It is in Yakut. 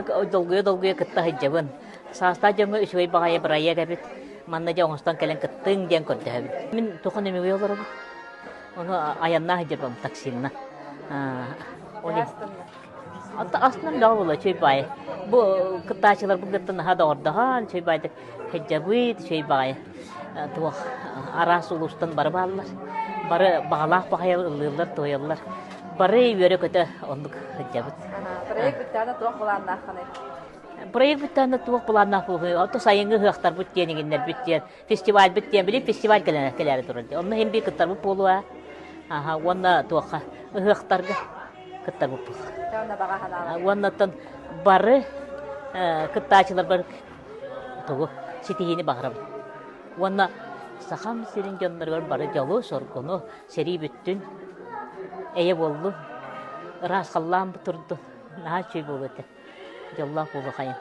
Долгуйа-долгуйа кытта сылдьабын. Саастаах дьоҥҥо үчүгэй баҕайы бырайыак эбит. Манна дьэ оҥостон кэлэн кыттыҥ диэн көрдөһөбүн. Мин тухон эмиэ олоробун. Ону айаннаах сылдьабын таксинна. Ол Астынан бөҕө буолла үчүгэй баҕайы. Бу кыттааччыларбын кытта наһаа доҕордоһон, үчүгэй баҕайытык сылдьабыт, үчүгэй баҕайы туох араас улуустан бары бааллар. Бары баҕалаах баҕайы ыллыыллар, туойаллар. Бары үөрэ-көтө оннук сылдьабыт. Проект бүттэҕинэ туох былааннааххыный? Проект бүттэҕинэ туох былааннаах буолуой? Ото сайыҥҥы ыһыахтарбыт диэн иҥиннэрбит диэн, фестивальбыт диэн, били фестиваль кэлэн кэлээри турар диэн. Онно иһин бии кыттарбыт буолуо. Аха, уонна туохха ыһыахтарга кыттарбыт буолуо. Уонна оттон бары кыттааччыларбар тугу ситиһиини баҕарабын. Уонна Сахам сирин дьонноругар бары дьолу-соргуну, сэрии бүттүн, эйэ буоллун, ыраас халлаан турдун, наһаа үчүгэй буолуо этэ. Дьоллоох буолуохайын.